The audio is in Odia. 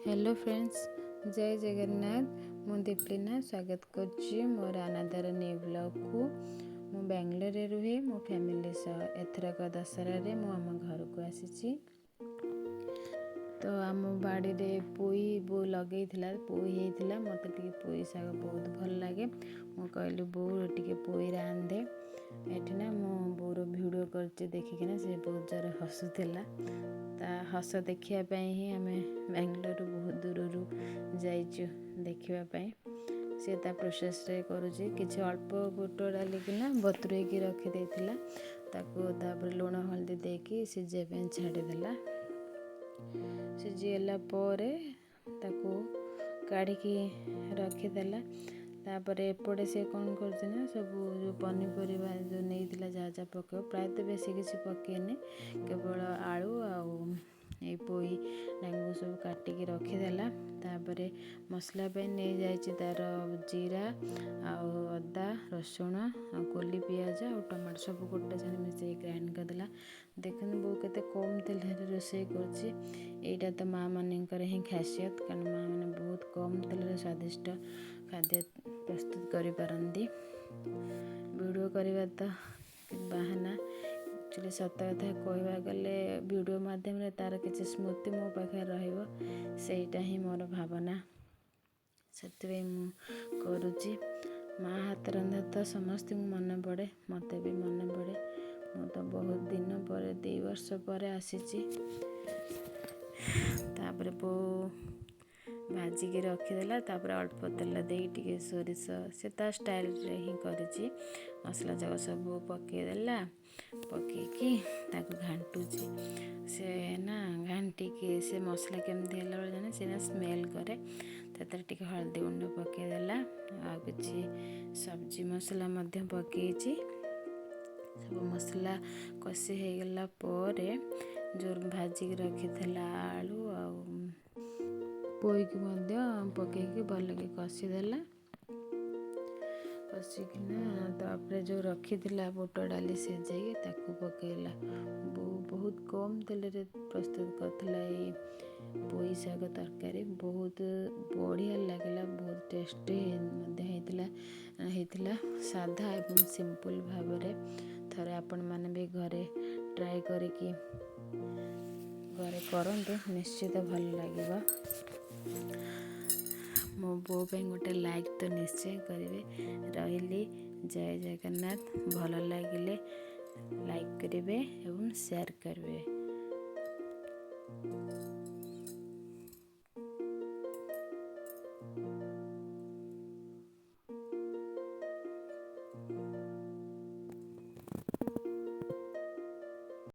ହ୍ୟାଲୋ ଫ୍ରେଣ୍ଡସ୍, ଜୟ ଜଗନ୍ନାଥ। ମୁଁ ଦୀପ୍ଲିନା ସ୍ୱାଗତ କରୁଛି ମୋର ଆନାଦର ନ୍ୟୁ ବ୍ଲଗ୍କୁ। ମୁଁ ବାଙ୍ଗାଲୋରରେ ରୁହେ ମୋ ଫ୍ୟାମିଲି ସହ। ଏଥରକ ଦଶହରାରେ ମୁଁ ଆମ ଘରକୁ ଆସିଛି। ତ ଆମ ବାଡ଼ିରେ ପୋଇ ବୋଉ ଲଗେଇଥିଲା, ପୋଇ ହେଇଥିଲା। ମୋତେ ଟିକେ ପୋଇ ଶାଗ ବହୁତ ଭଲ ଲାଗେ। ମୁଁ କହିଲି, ବୋଉ, ଟିକେ ପୋଇ ରାନ୍ଧେ। ଏଠି ନା ମୁଁ ବୋଉର ଭିଡ଼ିଓ କରିଛି ଦେଖିକିନା ସେ ବହୁତ ଜୋରେ ହସୁଥିଲା। ତା ହସ ଦେଖିବା ପାଇଁ ହିଁ ଆମେ ବାଙ୍ଗାଲୋରରୁ ବହୁତ ଦୂରରୁ ଯାଇଛୁ ଦେଖିବା ପାଇଁ। ସେ ତା ପ୍ରୋସେସ୍ରେ କରୁଛି। କିଛି ଅଳ୍ପ ବୁଟ ଡାଲିକିନା ବତୁରେଇକି ରଖିଦେଇଥିଲା ତାକୁ। ତାପରେ ଲୁଣ ହଳଦୀ ଦେଇକି ସିଝିବା ପାଇଁ ଛାଡ଼ିଦେଲା। ସିଝିଗଲା ପରେ ତାକୁ କାଢ଼ିକି ରଖିଦେଲା। ତାପରେ ଏପଟେ ସେ କ'ଣ କରୁଛି ନା, ସବୁ ଯେଉଁ ପନିପରିବା ଯେଉଁ ନେଇଥିଲା, ଯାହା ଯାହା ପକାଇବ, ପ୍ରାୟତଃ ବେଶୀ କିଛି ପକାଇନି, କେବଳ ଆଳୁ ଆଉ ଏଇ ପୋଇ ଡାଙ୍ଗକୁ ସବୁ କାଟିକି ରଖିଦେଲା। ତାପରେ ମସଲା ପାଇଁ ନେଇଯାଇଛି ତାର ଜିରା ଆଉ ଅଦା, ରସୁଣ ଆଉ କୋଲି ପିଆଜ ଆଉ ଟମାଟୋ, ସବୁ ଗୋଟେ ସାଙ୍ଗରେ ମିଶେଇକି ଗ୍ରାଇଣ୍ଡ କରିଦେଲା। ଦେଖନ୍ତୁ, ବୋଉ କେତେ କମ୍ ତେଲରେ ରୋଷେଇ କରୁଛି। ଏଇଟା ତ ମାଆ ମାନଙ୍କର ହିଁ ଖାସିୟତ, କାରଣ ମାଆ ମାନେ ବହୁତ କମ୍ ତେଲରେ ସ୍ୱାଦିଷ୍ଟ ଖାଦ୍ୟ ପ୍ରସ୍ତୁତ କରିପାରନ୍ତି। ଭିଡ଼ିଓ କରିବା ତ ବାହାନା। ଆକ୍ଚୁଆଲି ସତ କଥା କହିବାକୁ ଗଲେ, ଭିଡ଼ିଓ ମାଧ୍ୟମରେ ତା'ର କିଛି ସ୍ମୃତି ମୋ ପାଖରେ ରହିବ, ସେଇଟା ହିଁ ମୋର ଭାବନା। ସେଥିପାଇଁ ମୁଁ କରୁଛି। ମା ହାତ ରନ୍ଧା ତ ସମସ୍ତଙ୍କୁ ମନେ ପଡ଼େ, ମୋତେ ବି ମନେ ପଡ଼େ। ମୁଁ ତ ବହୁତ ଦିନ ପରେ, 2 ବର୍ଷ ପରେ ଆସିଛି। ତାପରେ ବୋଉ ଭାଜିକି ରଖିଦେଲା। ତାପରେ ଅଳ୍ପ ତେଲ ଦେଇ ଟିକେ ସୋରିଷ, ସେ ତା ଷ୍ଟାଇଲରେ ହିଁ କରିଛି, ମସଲା ଯାକ ସବୁ ପକାଇଦେଲା। ପକାଇକି ତାକୁ ଘାଣ୍ଟୁଛି ସେ ନା। ଘାଣ୍ଟିକି ସେ ମସଲା କେମିତି ହେଲା ବେଳେ ଜାଣେ ସେ ନା ସ୍ମେଲ୍ କରେ। ସେଥିରେ ଟିକେ ହଳଦୀ ଗୁଣ୍ଡ ପକାଇଦେଲା ଆଉ କିଛି ସବଜି ମସଲା ମଧ୍ୟ ପକାଇଛି। ସବୁ ମସଲା କଷି ହେଇଗଲା ପରେ ଯେଉଁ ଭାଜିକି ରଖିଥିଲା ଆଳୁ ଆଉ ପୋଇକୁ ମଧ୍ୟ ପକାଇକି ଭଲକି କଷିଦେଲା। କଷିକିନା ତାପରେ ଯେଉଁ ରଖିଥିଲା ବୁଟ ଡାଲି ସିଝେଇକି, ତାକୁ ପକାଇଲା। ବୋଉ ବହୁତ କମ୍ ତେଲରେ ପ୍ରସ୍ତୁତ କରିଥିଲା ଏଇ ପୋଇ ଶାଗ ତରକାରୀ। ବହୁତ ବଢ଼ିଆ ଲାଗିଲା, ବହୁତ ଟେଷ୍ଟି ମଧ୍ୟ ହେଇଥିଲା। ସାଧା ଏବଂ ସିମ୍ପଲ୍ ଭାବରେ ଥରେ ଆପଣମାନେ ବି ଘରେ ଟ୍ରାଏ କରିକି ଘରେ କରନ୍ତୁ, ନିଶ୍ଚିତ ଭଲ ଲାଗିବ। ମୋ ବୋଉ ପାଇଁ ଗୋଟେ ଲାଇକ୍ ତ ନିଶ୍ଚୟ କରିବେ। ରହିଲି, ଜୟ ଜଗନ୍ନାଥ। ଭଲ ଲାଗିଲେ ଲାଇକ୍ କରିବେ ଏବଂ ସେୟାର କରିବେ।